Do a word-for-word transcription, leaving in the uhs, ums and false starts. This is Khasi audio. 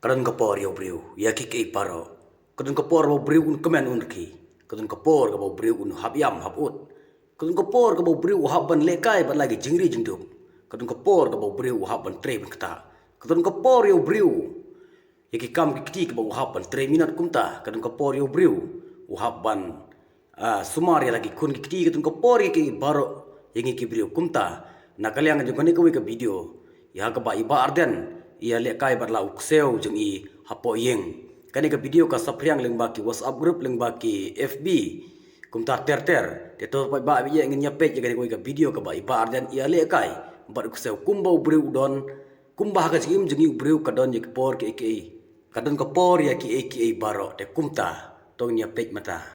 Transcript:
Ka don ka por ïa u briew ïa kiei kiei baroh. Ka don ka por ba u briew un kmen un rkhie. Ka don ka por kaba u briew un hap ïam hap ud. Ka don ka por kaba u briew u hap ban lehkai bad la ki jingri jingdup. Ka don ka por kaba u briew u hap ban trei ban ktah. Ka don ka por ïa u briew ïa ki kam ki kti kaba u hap ban trei minot kumta. Ka don ka por ïa u briew u hap ban, ah, sumar ïa la ki khun ki kti. Ka don ka por ïa ki baroh ïa ngi ki briew kumta. Na ka liang jong kane kawei ka video ïa kaba i Bah Ardent i ïa lehkai bad la u ksew jong i hapoh ïing. Kane ka video ka saphriang lyngba ki WhatsApp group, lyngba ki F B, kumta ter ter. Te to paidbah ba ïa ngin ïa peit ïa kane kawei ka video kaba i Bah Ardent i ïa lehkai bad u ksew kumba u briew u don. Kumba ha ka jingim jong ngi u briew ka don ïa ki por kiei kiei. Ka don ka por ïa kiei kiei baroh. Te kumta to ngin ïa peit mynta.